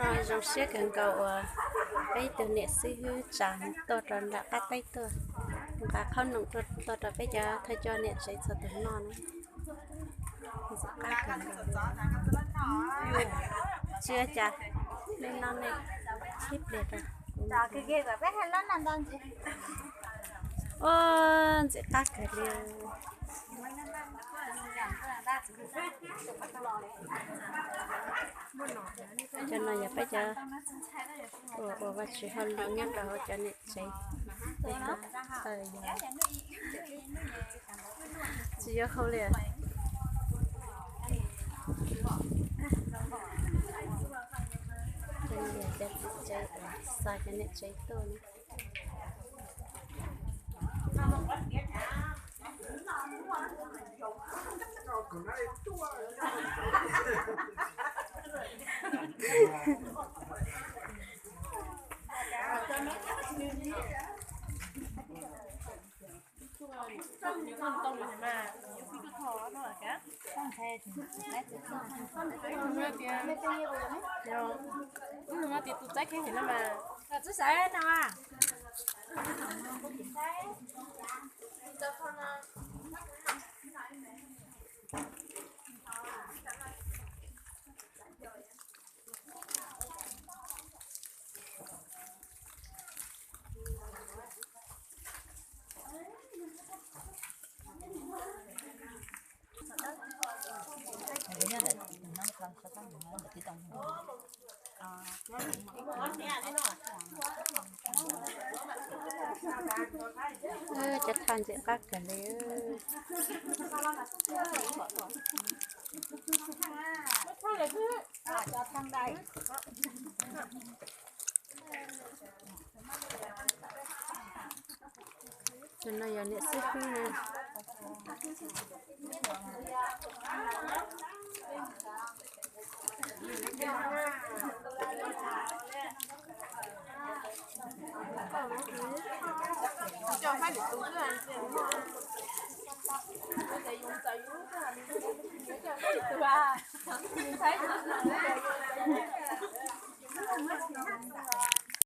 Zoo siab kawg nkaus uas peb ib tug niam xib hwb tsa tuaj rau nram qab teb tuaj, nqa qhob noom tuaj rau peb cov thawj coj niam tsev txhua tus noj na. Ntxim qab kawg nkaus. Tsis ua cas, nej noj nej sib pliag rau. Ua, ntxim qab kawg li. Cov no yog peb cov uas ua Vajtswv hauj lwm nyob rau hauv cov niam tsev. Tsis yuav hau li. Cov niam tsev uas xa cov niam tsev tuaj. Tus txaib kheej no mas. Cov thaj ntxim qab kawg li. Tus no yog niam xib hwb na.